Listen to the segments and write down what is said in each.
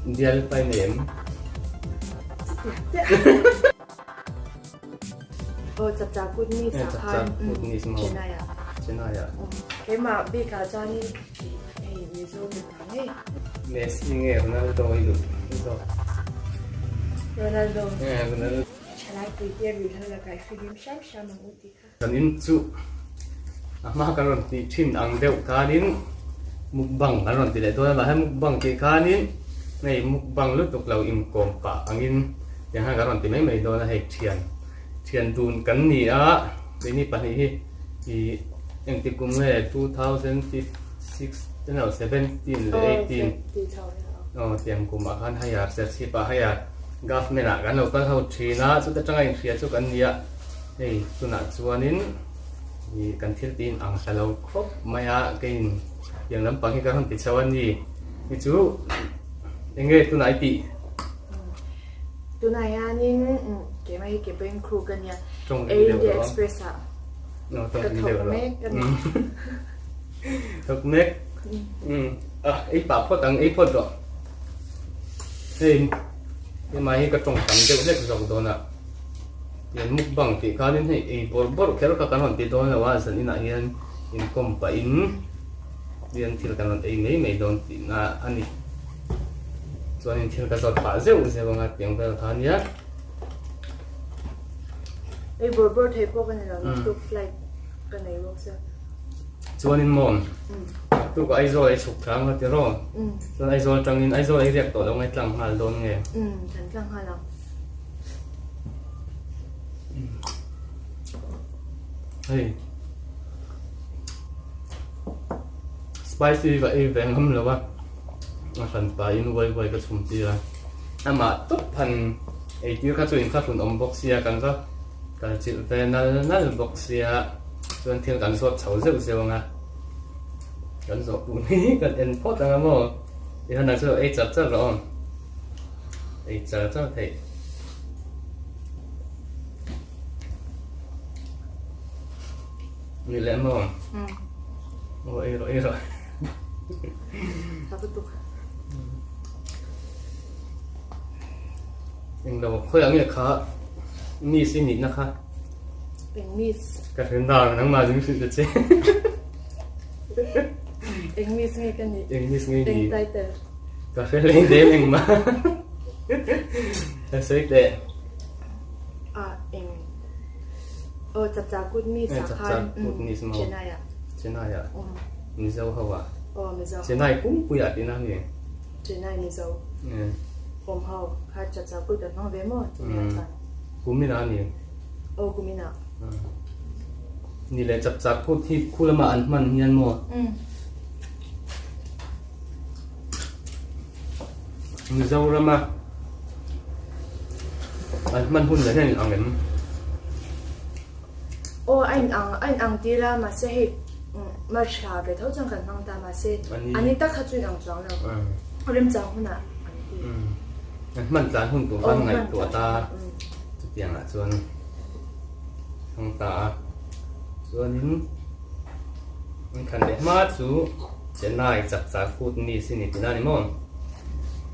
Bial pai nei em? Aw chapchar kut ni sa khan Chennai ah. Chennai ah. Keimah bik ah chuan hei Mizo mipa ngei. Messi nge Ronaldo i duh zawk? Ronaldo. Ronaldo. Thalai puite ruihhlo lakah i filim hram hram ang u tih kha. Kan in chu a hma kan rawn tih thin ang deuh khanin mukbang kan rawn ti leh dawn a, mahse mukbang tih khanin hei mukbang lutuk lo inkawm pah angin tiang hian kan rawn ti mai mai dawn a, hei thian thian dun kan ni a, keini pahnih hi ih engtik kum nge 2006 no 17 leh 18 aw tiang kumah khan haiar Serchhip ah haiar government ah kan lo kal ho thin a, chuta tanga inhria chu kan ni a. Hei tunah chuanin ih kan thil tiin ang hla lo khawp mai a, keiin tiang lampang hi ka rawn ti chho a ni. Ni chu eng nge tunah i tih? Tunah hianin keimah hi ke bank crew ka nia, Air India Express ah ka thawk mek a ni. Thawk mek? Ah ei pah phawt ang, ei phawt rawh. Hei hemah hi ka tawng tam deuh hlek zawk dawn a. Tian mukbang tih khanin hei ei bawrh bawrh kher kha kan rawn ti dawn lo a, zan inah hian inkawm pahin tian thil kan rawn ei mai mai dawn tihna a ni. Chuanin thil ka zawt pah zeuh zeuh anga tiang vel kha ania. Ei bawrh bawrh thei pawh ka ni lo, naktuk flight ka nei bawk sia. Chuanin maw naktuk ah Aizawl ei chhuk thla anga tiraw? Chuan Aizawl atangin Aizawl ei riak tawh lo ngai tlang nghal dawn nge? Kan tlang nghal ang. Hei spicy ka ei ve ngam lo a a hran pahin uai uai ka chhum tir a amah tawp han ei tir kha chu in kha hlun awm bawk sia kan va kal chilh ve nal nal bawk sia chuan thil kan zawt chho zeuh zeuh ang a kan zawh pum hi kan en phawt ang a maw tihian chu ei char char rawh aw. Ei char char theih. Ni leh maw? Aw ei rawh ei rawh. Tha lutuk. Englo khawiah nge kha miss i nihna kha? Eng miss? Ka hre nang nangmah min hrilh ta che. Eng miss nge ka nih? Eng miss nge i nih? Eng title? Ka hre leng dem engmah. Ka sawi teh. Ah eng aw chapchar kut mi sa khan Chennai ah. Chennai ah. Mizo ho ah. Aw Mizo. Chennai pumpui ah tihna mi? Chennai Mizo. Awm ho kha chapchar kut kan hmang ve maw chumi ah chuan. Kumin ah ni? Aw kumin ah. Ni leh chapchar kut hi khu lamah an hman hian maw? Mizorama an hman hun leh hian in ang em? Aw a in ang a in ang tir a mahse hei March thla ve tho chuan kan hmang ta mahse a ni tak kha chu in ang chuang lo remchang hunah an ti. An hman tlan hun tur khan ngaihtuah ta chutiang ah chuan hmang ta a chuanin An khan leh hma chu Chennai chak chak kut mi sin i tina ni maw?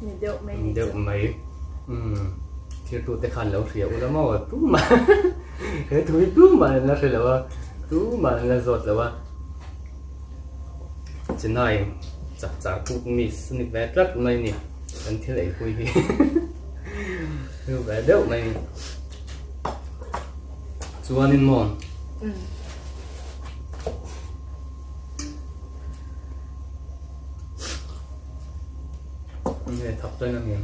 Ni deuh mai ni deuh mai. Umm thirtute khan lo hria ula maw? Tumah he thu hi tumah an la hre lo a, tumah an la zawt lo a. Chennai chak chak kut mi sin ni ve tlat mai ni. Kan thil ei pui hi hru ve deuh mai ni. Chuanin maw? Nge thak chuan a hmel.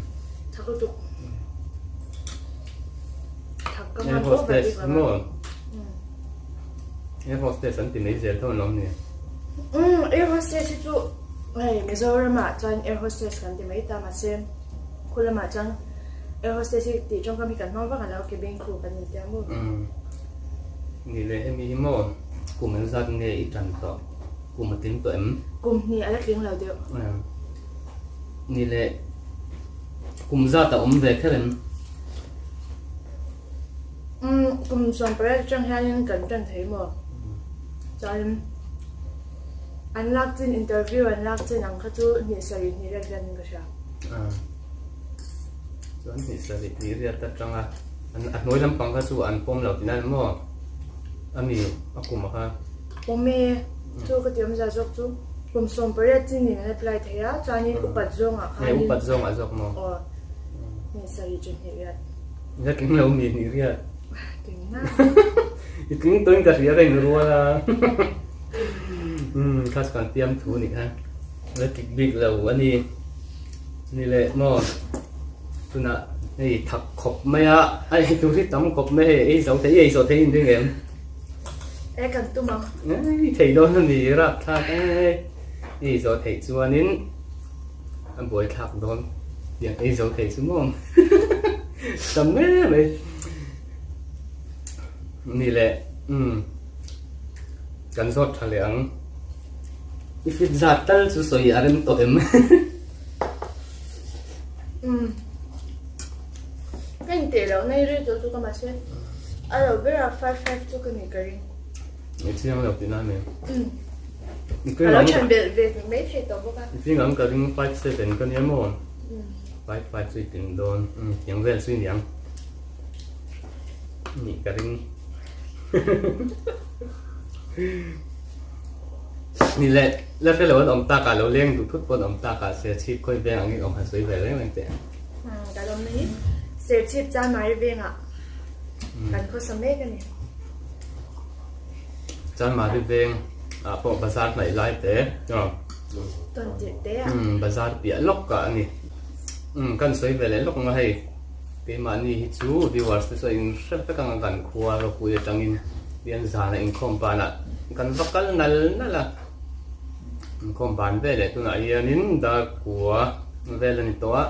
Thak lutuk. Thak ka Air man pawh hostess ve bik maw? Air hostess an ti mai zel tho an awm ni. Umm air hostess hi chu hei Mizoram ah chuan air hostess kan ti mai ta mahse khu lamah chuan air hostess hi tih tawngkam hi kan hmang vak alo cabin crew kan intia maw. Ni leh hemi hi maw kum an zat nge i tan tawh? Kum a tling tawh em? Kum hnih a la tling lo deuh. Ni leh kum zat a awm ve kher em? Umm kum 18 atang hianin kan tan thei maw? Chuanin an lak chin interview an lak chin ang kha chu hnih sarih hnih riat riat in ka hria. Chuan hnih sarih hnih riat atanga a hnuai lampang kha chu an pawm lo tihna ni maw? A mi a kum a kha. Pawm e, chu ka ti awmzia zawk chu kum 18 chin in an apply thei a, chuanin upat zawngah khanin. Upat zawngah zawk maw? Aw, hnih sarih chu hnih riat. Ila tling lo mi hnih riat? Tling na. I tling tawhin ka hria ka inrual a. Umm kha chu kan fiam thu ni kha. La tik bik lo a ni. Ni leh maw tunah hei thak khawp mai a, a ei tur hi tam khawp mai hei ei zo thei i ei zawh thei in ring em? E kan tum ang. Ei thei dawn a ni rapthlak e ei zawh theih chuanin a buai thlak dawn tiang ei zo thei chu maw tam em mai. Ni leh umm kan zawt tha leh ang. I fit zat tal chu sawi a rem tawh em? Umm. Ka inteh loh na i rei tawh chu ka mahse a lo ber a 55 chu ka nih ka ring. I chiang lo tihna nen. Umm. Ka lo chhan belh ve mai thei tawh bawk a. I tling ang ka ring 57 ka nia maw? Umm. 55 chu i tling dawn. Umm tiang vel chu i niang. Nih ka ring. Ni leh la hre lo an awm tak ah lo leng duh thut pawh an awm tak ah Serchhip khawi veng angin awm han sawi ve reng reng teh. Ka lawm na hi Serchhip Chanmari vengah kan khawsa mek a ni. Chanmari veng ah pawh bazar hnaih lai te Tawn tirh te ah. Bazar piah lawk ah a ni. Kan sawi ve leh lawk ang a hei. Keimahni hi chu viewers te chuan in hre vek ang a kan khua ropui atangin hian zana inkhawm banah kan va kal nal nal a, inkhawm ban veleh tunah hianin dar kua vel a ni tawh a,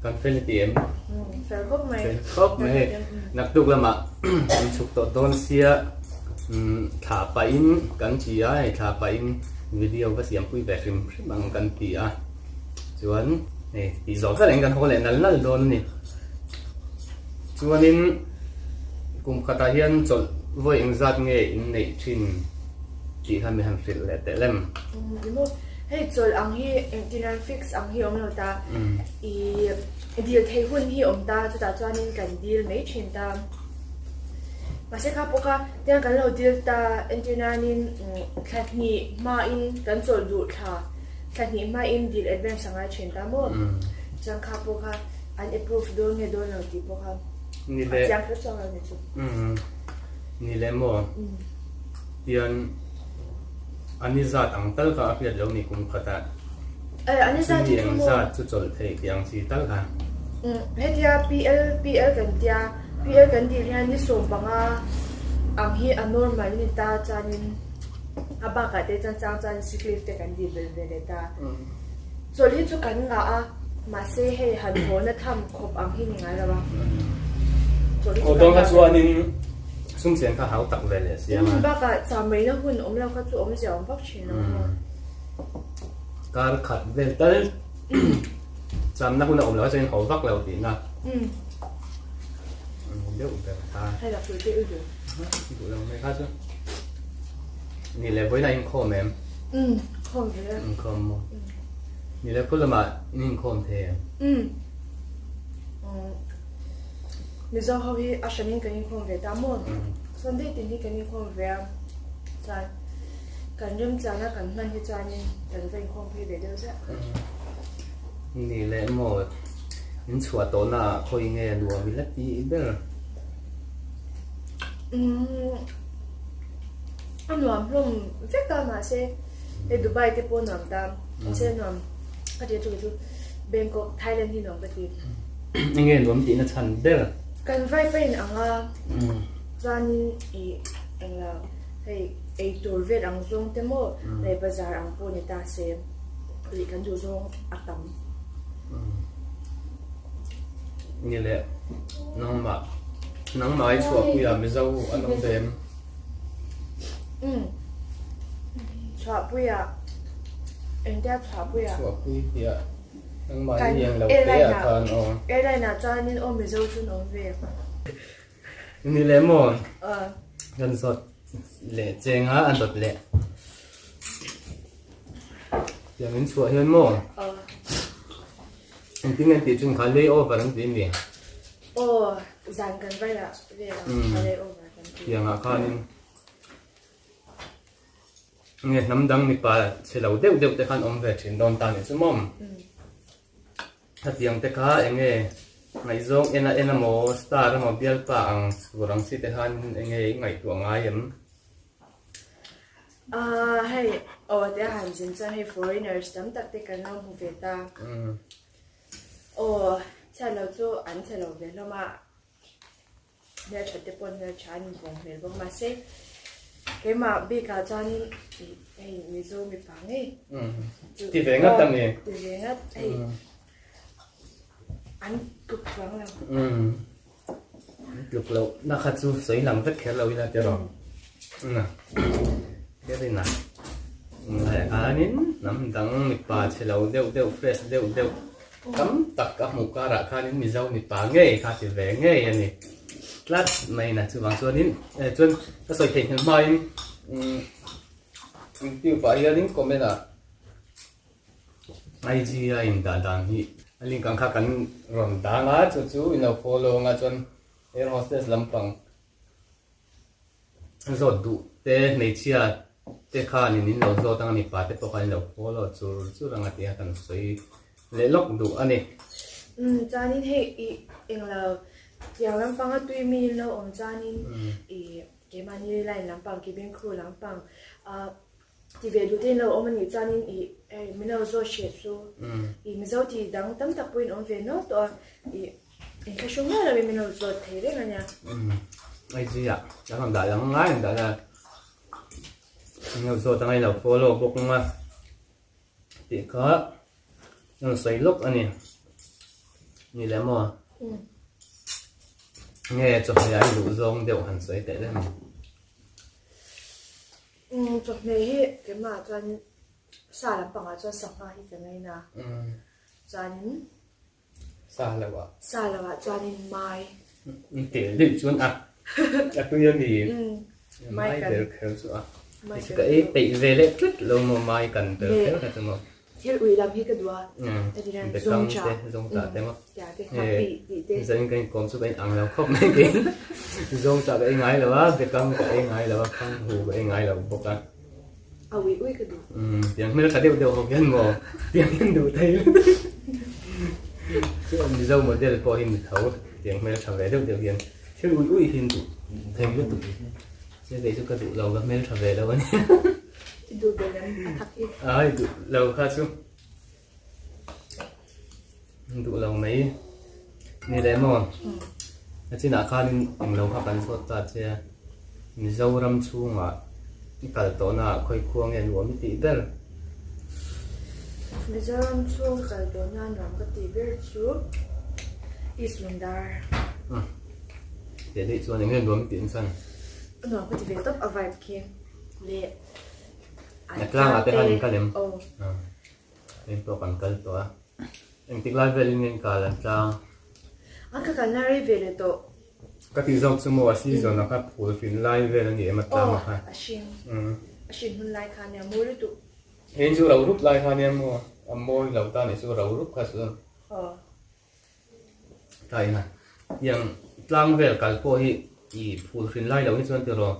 kan fel i ti em? Fel khawp mai. Fel khawp mai hei naktuk lamah kan chhuk tawh dawn sia thla pahin kan ti a hei thla pahin video va siampui ve hrim hrim ang kan ti a. Chuan hei tih zawh vek in kan haw leh nal nal dawn a ni. Chuanin kum khatah hian chawlh vawi engzat nge in neih thin tih kha mi han hrilh leh teh lem. Emaw hei chawlh ang hi engtin an fix ang hi awm lo ta i dil theih hun hi awm ta chutah chuanin kan dil mai thin ta. Mahse kha pawh kha tiang kan lo dil ta entir nanin thla hnih hmain kan chawlh duh thla. Thla hnih hmain dil advance a ngai thin ta maw? Chuan kha pawh kha an approve dawn nge dawn lo tih pawh kha a chiang kher chuang lo ni chu. Ni leh maw? Tian a ni zat ang tal kha a hriat lo ni kum khatah. A ni zat hi chu maw? Zat chu chawlh theih tih ang chi tal kha. Hetia PL PL kan tia PL kan dil hian ni 15 ang hi a normal a ni ta chuanin A bakah te chuan chang chuan sick leave te kan dil belh ve leh ta. Chawlh hi chu kan ngah a, mahse hei han hawna tham khawp ang hi ni ngai lo a. Chawlh hi chu kan ngah. Aw kha chuanin sum chen kha hau tak ve leh sia ma. Bakah chamreina hun awm lo kha chu awmzia awm vak thin lo maw. Kar khat vel tal chamna hun a awm lo a chuan in haw vak lo tihna. Deuh ber kha. Hei la pui te u duh. Duh lo mai kha chu. Ni leh vawiin a inkhawm em? Umm, khawm ve a. Inkhawm maw? Ni leh phul lamah in inkhawm thei em? Umm. Mizo ho hi a hranin kan inkhawm ve ta maw? Sunday tin hi kan inkhawm ve a, chuan kan remchana kan hman hi chuanin kan va inkhawm phei ve deuh ziah. Ni leh maw? In chhuah tawhna ah khawi nge nuam i la tih ber? Umm. A nuam hlawm vek a mahse hei Dubai te pawh nuam ta mahse a nuam ka ti a chu chu Bangkok Thailand hi nuam ka ti. Enge nuam tihna chhan ber? Kan vai pain ang a chuanin ih englo hei ei tur vel ang zawng te maw leh bazar ang pawh ni ta se ih kan duh zawng a tam. Ni leh nangmah nangmah i chhuahpuia Mizo an awm ve em? Umm chhuahpuia engtia chhuahpuia chhuahpui tih ah nangmah hi eng lo te ah khan aw airline ah chuanin aw Mizo chu an awm ve ni leh maw kan zawt leh cheng a a dawt leh tiang in chhuah hian maw. Engtin nge an tih thin kha lay over an ti mi? Aw, zan kan vai lah vel ang kha lay over kan ti. Tiangah khanin nge hnam dang mipa chhe lo deuh deuh te khan awm ve thin dawn ta nih chu maw? Hetiang te kha enge ngaihzawng en a en emaw star emaw bialpa ang chhur ang chi te khan enge i ngaihtuah ngai em? Ahh hei aw te a han zin chuan hei foreigners tam tak te kan lo hmu ve ta. Aw chhiat lo chu an chhe lo ve hlawm a, hmeltha te pawh an hmeltha an invawng hmel bawk mahse keimah bikah chuanin ih hei Mizo mipa ngei chu ti ve ngat a ni. Ti ve ngat hei an tluk chuang lo. Tluk loh na kha chu sawi lang vek kher lo ila tiraw. Na Kevin-a laiah khanin hnam dang mipa chhe lo deuh deuh fresh deuh deuh tam tak a hmuh karah khanin Mizo mipa ngei kha ti ve ngei a ni tlat mai na chuvang chuanin chuan ka sawi theih hmel hmain youtube ah hianin comment ah IG a indah dan hi a link ang kha kan rawn dang a chu chu in lo follow anga chuan air hostess lampang zawt duh te hmeichhia te khanin in lo zawt anga mipa te pawh khan in lo follow chur chur anga tia kan sawi leh lawk duh a ni. Umm chuanin hei ih englo tiang lampanga tui mi in lo awm chuanin ih keimahni line lampang cabin crew lampang ah Ti ve duh te in lo awm a nih chuanin ih hei min lo zawt hreh chu ih Mizo ti dang tam tak pawhin awm ve nual tawh a ih inthlahrung miah loin min lo zawt thei reng a nia. Umm IG ah kan rawn dah lang ngai an dah la min lo zawt anga in lo follow bawk ang a tih kha rawn sawi lawk a ni. Ni leh maw? Nge chawhmeh ah i duh zawng deuh han sawi teh lem. Chawhmeh hi keimah chuan sa lampangah chuan sangha hi ka ngaina a, chuanin Sa loah. Sa loah chuanin mai. Tel deuh chuan a a tui a mi. Mai ber kher chu a. Ka ei peih ve leh tlat lo maw mai kan ber kher kha chu maw. Thil ui lam hi ka duh a, Bekang te, zawngtah te maw? Zanin ka inkawm chu ka inang lo khawp mai kei. Zawngtah ka ei ngai lo a, bekang ka ei ngai lo a, khanghu ka ei ngai lo bawk a. A ui ui ka duh. Tiang hmel tha deuh deuh ho hian maw tiang hian duh thei Chuan Mizo model pawh hi ni tho, tiang hmel tha ve deuh deuh hian thil ui ui hi duh thei lutuk. Che kei chu ka duh lo, ka hmel tha ve lo a nia. I duh ber em a thak hi? Ai duh lo kha chu duh lo mai ni leh maw a chinah khanin englo kha kan zawt ta che a Mizoram chhungah i kal tawhna ah khawi khua nge nuam i tih ber? Mizoram chhung kal tawhna nuam ka tih ber chu East Lungdar. Teh daih chuan eng nge nuam i tih nsan? Nuam ka ti ve tawp a vibe khi. Leh A tlangah te khan in kal em? Aw. Heng pawh kan kal tawh a. Engtik lai velin nge in kal an tlang? A ka kalna rei ve leh tawh. Ka tih zawk chu maw a season a kha phul fin lai vel a ni em a tlang a kha? Aw a hring. A hrin hun lai kha nia mawi lutuk. Heng chu ro rup lai kha nia maw a mawi lo ta nih chu ro rup kha chu. Aw. Tlai na tiang tlang vel kal pawh hi i phul hrin lai lo hi chuan tiraw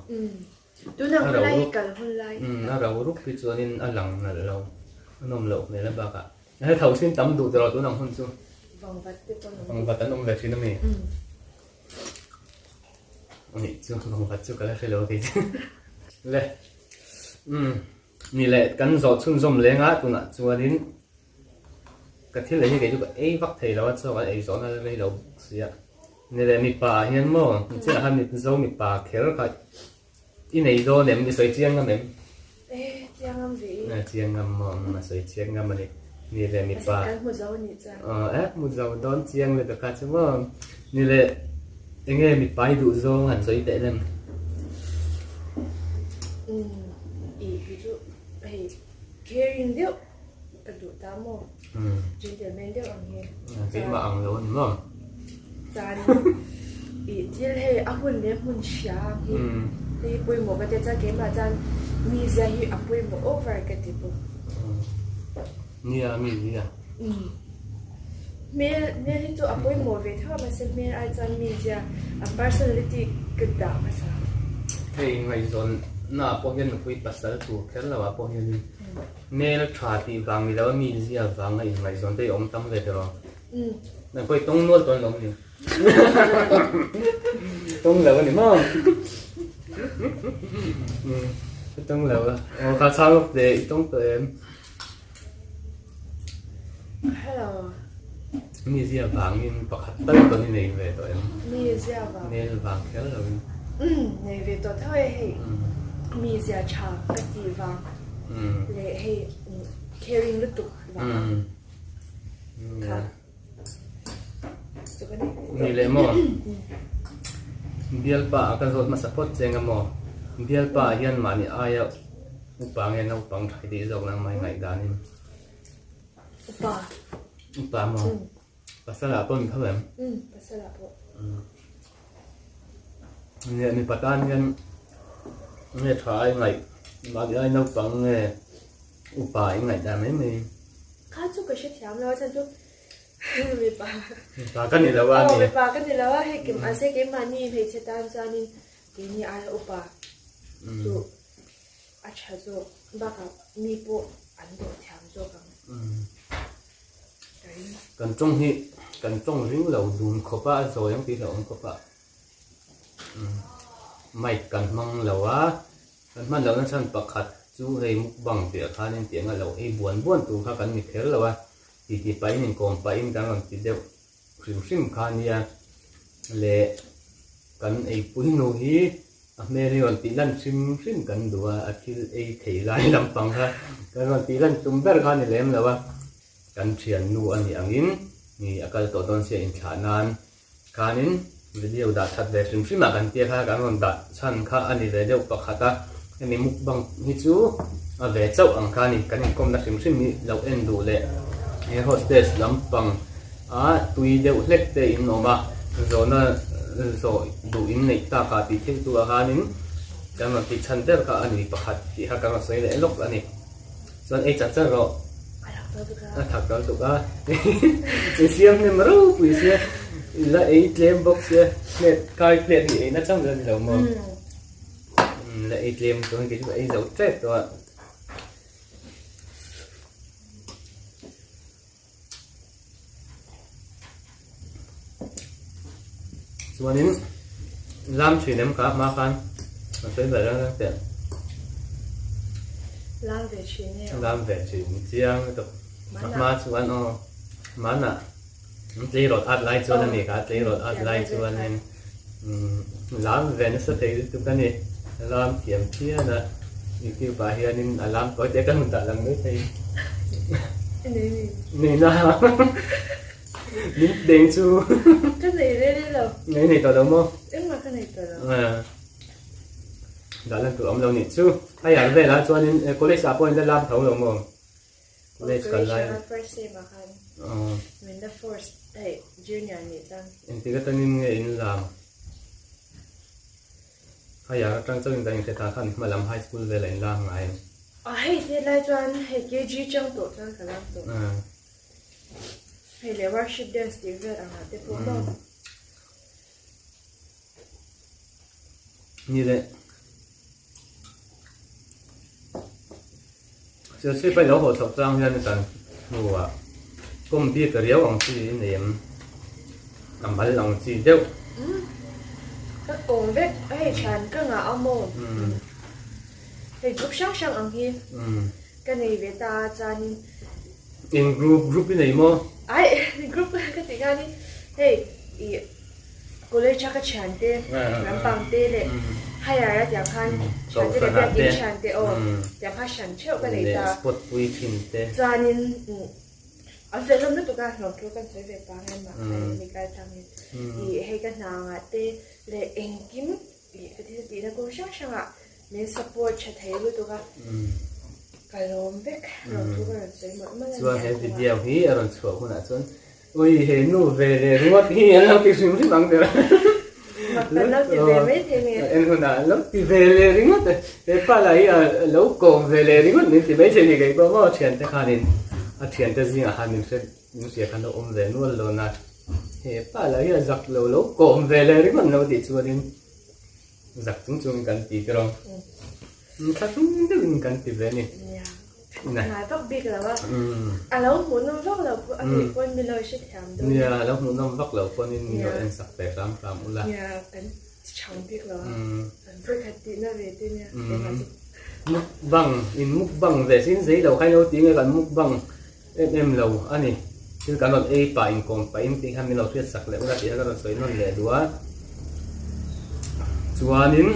Tuna hun lai hi kal hun lai a ro rup hi chuanin a lang nalh lo a nawm loh hmel a bakah he tho sin tam duh tiraw tun ang hun chu Vangvat te pawh an awm Vangvat an awm ve thin a mi Anih chu vangvat chu ka la hre lo kei chu le ni leh kan zawh chhunzawm leng a tunah chuanin Ka thil leh hi kei chu ka ei vak thei lo a chaw kan ei zawhna la rei lo bawk si a. Ni leh mipa ah hian maw chiah khan mizo mipa kher kha i nei dawn em i sawi chiang ngam em? Eh chiang ngam ve i. Chiang ngam maw a sawi chiang ngam a ni. Ni leh mipa. Kan hmu zo a nih chuan. Eh hmu zo dawn chiang le ta chu maw. Ni leh enge mipa i duh zawng han sawi teh lem? Umm i hi chu hei caring deuh. Ka duh ta maw? Gentleman deuh ang hi. Keimah ang lo a ni maw? Chuan i thil hei a hun leh hmun hria ang hi. Hei hi pawimawh ka tia chuan keimah chuan mizia hi a pawimawh over ka ti bawk. Nia mizia. Hmel hmel hi chu a pawimawh ve tho a mahse hmel ai chuan mi zia a personality ka dah hmasa. Hei ngaihzawn na ah pawh hian nupui pasal tur kher lo ah pawh hianin hmel tha tih vang ni lo a mi zia vanga inngaihzawn te hi a awm tam ve tawh. Nang pawh i tawng nual tawn lo ni. Tawng lo a ni maw? I tawng lo a. Aw ka chhang lawk teh i tawng tawh em? Hello. Mi zia vangin pakhat tal pawn i nei ve tawh em? Mi zia vang. Hmel vang kher lo in. Umm nei ve tawh tho e hei. Mi zia tha ka tih vang leh hei caring lutuk vang. Kha. Ni leh maw? Bialpa a ka zawt hmasa phawt cheng a maw? Bialpa ah hian mahni aia upa nge naupang thai tih zawk nang mai ngaihdanin. Upa. Upa maw? Pasal ah pawh ni tho em? Pasal ah pawh. Nge mipa tan hian nge tha ai ngaih mahni ai naupang nge Upa i ngaihdan mai mai. Kha chu ka hrethiam lo a chhan chu mipa. Mipa ka ni lo a ni. Aw mipa ka ni lo a hei kim mahse keimahni hmeichhe tan chuanin keini aia upa chu a tha zawk bakah mi pawh an dawh thiam zawk ang ka ring. Kan tawng hi kan tawng ring lo dun khawp a a zawi ang tih hlauhawm khawp a mic kan hmang lo a. Kan hman lohna chhan pakhat chu hei mukbang tih ah khanin tiang a lo ei buan buan tur kha kan ni kher lo a, titi pahin inkawm pahin kan rawn ti deuh hrim hrim kha nia le kan eipui nu hi a hmel hi rawn tih lan hrim hrim kan duh a, a thil ei thei lai lampang kha kan rawn tih lan tum ber kha a ni lem lo a, kan thiannu a nih angin a kal tawh dawn sia inthlah nan Khanin video dah that ve hrim hrim ah kan tia kha kan rawn dah chhan kha a ni ve deuh pakhat a, hemi mukbang hi chu a ve chauh ang kha a ni, kan inkawmna hrim hrim hi lo en duh leh he hostess lampang a tui deuh hlek te in awm a, zawhna zawh duh in neih tak ah tih thil tu ah khanin kan rawn tih chhan ber kha a ni pakhat tih kha kan rawn sawi leh lawk a ni. Chuan ei chat chat rawh. A thak dal tuk a. I siam hnem ropui sia. I la ei tlem bawk sia. Plate kai plate hi ei na chang zel ni lo maw. La ei tlem chuan kei chu ka ei zo tep tawh a. Chuanin lam thin em kha hma khan a sawi ve reng reng teh. Lam ve thin e. Lam ve thin chiang lutuk. A hma chuan aw hmanah tleirawl at lai chuan a ni kha tleirawl at lai chuanin lam ve nasa thei lutuk a ni. Lam thiam phian a YouTube ah hianin a lam tawi te ka hmu dah lang mai thei. Nei na min deng chu. Ka nei rei rei lo. Nei nei tawh lo maw? Engmah ka nei tawh lo. Dah lan tur awm lo nih chu. A yar velah chuanin college ah pawh in la lam tho lo maw? College kal lai. First sem ah khan min la force hei junior nih chuan. Engtik atangin nge in lam? A yar atang chauhin kan inhre ta khan hma lam high school velah in lam ngai em? A hei hnet lai chuan hei KG chang tawh chuan ka lam tawh. Hei leh worship dance tih vel angah te pawh maw. Ni leh. Serchhip a lo haw chhoh chang hian kan hnuah kawm bik riau ang chi i nei em? A mal ang chi deuh. Ka kawm vek a hei thian ka ngah a maw? Hei group hrang hrang ang hi ka nei ve ta a chuanin. Eng group group i nei maw? Ai group ka tih khanin hei ih college a ka thiante lampang te leh higher a tiang khan thiante leh biakin thiante aw tiang kha hran theuh ka nei ta. Spot pui thin te. Chuanin an fel hlawm lutuk a hlawm thu kan sawi ve pang em mah hemi kal tangin ih hei ka hna angah te leh engkim ih ka thil tihna kawng hrang hrangah min support tha thei lutuk a ka lawm vek hlawm thu ka rawn sawi mawlh mawlh a ni. Chuan he video hi a rawn chhuah hunah chuan Ui he nu ve leh ringawt hi an lo ti hrim hrim ang der. Mak kan lo ti ve mai thei nge. En hunah an lo ti ve leh ringawt e. He pa lah hi a lo kawm ve leh ringawt min ti mai thei ni kei pawh maw thiante khanin a thiante zingah khan min hre. Inhria khan lo awm ve nual dawn a, he pa lah hi a zak lo lo kawm ve leh ringawt lo tih chuanin zak chung chungin kan ti tiraw. Thla hlung deuhin kan ti ve a ni. Ngai vak bik lo a, a lo hmuhnawm vak lo pawh a nih pawn min lo hrethiam dawn. Nia, a lo hmuhnawm vak lo pawnin min lo en sak ve hram hram ula. Nia, kan ti chang bik lo a, kan vawikhat tihna ve te nia. Mukbang, in mukbang ve sin zei lo kha ilo ti nge kan mukbang em em lo a ni. Thil kan rawn ei pah inkawm pah in tih kha min lo hriat sak leh ula tih kha ka rawn sawi nawn leh duh a. Chuanin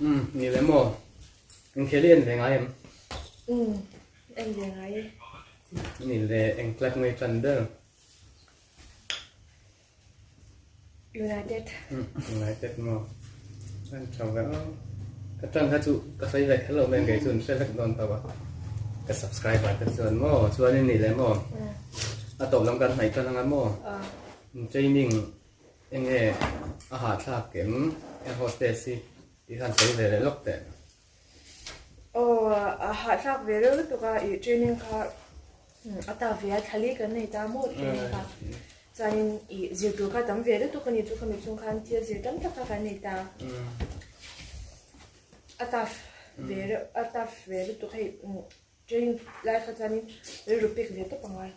Umm ni le maw? Inkhel hi en ve ngai em? Umm en ve ngai e. Ni le eng club nge tan ber? United. United maw? An tha ve a. Ka tan kha chu ka sawi ve kher lo mai ang kei chu an hre vek dawn tho a. Ka subscriber te chuan maw chuan in nih leh maw? A tawp lam kan hnaih tan anga maw? Training enge a hahthlak em air hostess hi tih khan sawi ve leh lawk teh. Aw a hahthlak ve reuh lutuk a ih training kha a ta ve a thlali kan nei ta maw training kha chuanin ih zir tur kha tam ve lutuk a ni chu khami chhung khan thil zir tam tak kha kan nei ta a tough ve reuh a tough ve lutuk hei training lai kha chuanin rilru pek ve tawp a ngai.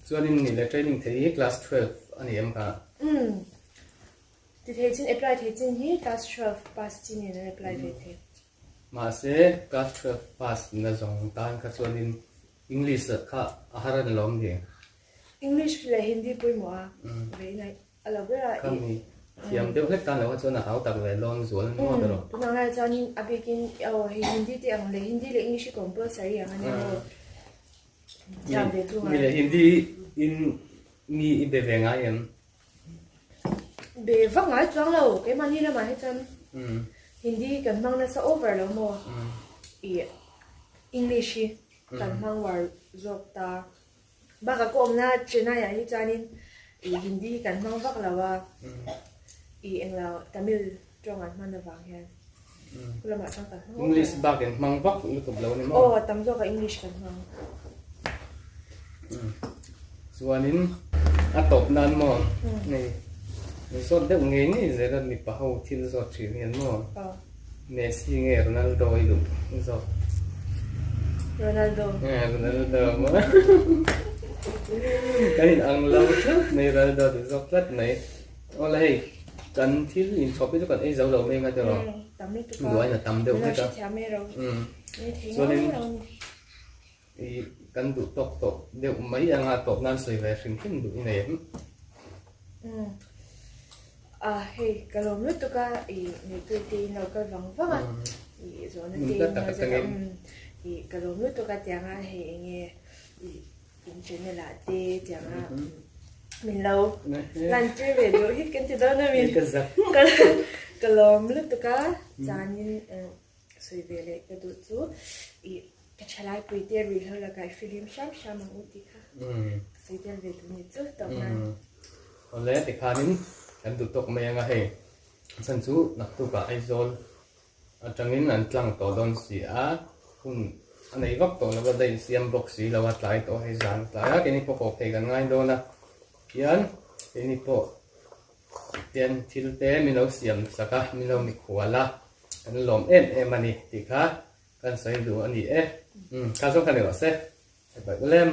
Chuanin nih leh training thei hi class 12 a ni em kha? Ti thei chin apply thei chin hi class 12 pass chin in an apply ve thei. Mahse class 12 pass na zawng tan kha chuanin English kha a har a ni lo ang ni? English leh Hindi pawimawh a ve in a lo ber a. Khami thiam deuh hlek tan lo kha chuan a hau tak ve lawn zual a ni maw erawh. Tunah lai chuanin a bikin aw hei Hindi te ang leh Hindi leh English hi compulsory ang a nia maw. Thiam ve chu ngai. Mi leh Hindi in mi i be ve ngai em? Be vak ngai chuang lo keimahni lamah hi chuan Hindi kan hmang nasa over lo maw ih English hi kan hmang uar zawk ta bakah ka awmna Chennai ah hi chuanin ih Hindi hi kan hmang vak lo a ih englo Tamil tawng an hman avang hian khu lamah chuan kan hmang English bak in hmang vak lutuk lo a ni maw? Aw tam zawk ah English kan hmang. Chuanin a tawp nan maw hei zawt deuh ngei ngei zel a mipa ho thil zawt thin hian maw Messi nge Ronaldo i duh zawt? Ronaldo. Ronaldo maw kan in ang lo tlat mai Ronaldo duh zawk tlat mai. Awle hei kan thil inchhawp hi chu kan ei zo lo mai ang a tiraw? Duain a tam deuh vek a. Chuanin I kan duh tawk tawh deuh mai anga tawp nan sawi ve hrim hrim duh i nei em? Umm ah hei ka lawm lutuk a i neitui te in lo kal vang vang a i zawhna te in lo zet a umm i ka lawm lutuk a tianga hei enge i in channel ah te tianga min lo lan tir ve duh hi kan ti dawn a mi ka lawm lutuk a chuanin Sawi ve leh ka duh chu i ka thalai pui te ruihhlo lakah i filim hram hram ang u tih kha ka sawi tel ve duh ni chu tawp nan. Awle tikhanin kan duh tawk mai anga hei chhan chu naktukah Aizawl atangin an tlang tawh dawn si a, hun a nei vak tawh lo a, daih siam bawk si lo a tlai tawh hei zan tlai a keini pawh kawp thei kan ngai dawn a, hian keini pawh Tian thil te min lo siam sak a, min lo mikhual a, kan lawm em em a ni tih kha kan sawi duh a ni e. Umm, kha zawng kha ni rawh se. Bye bye. Lem.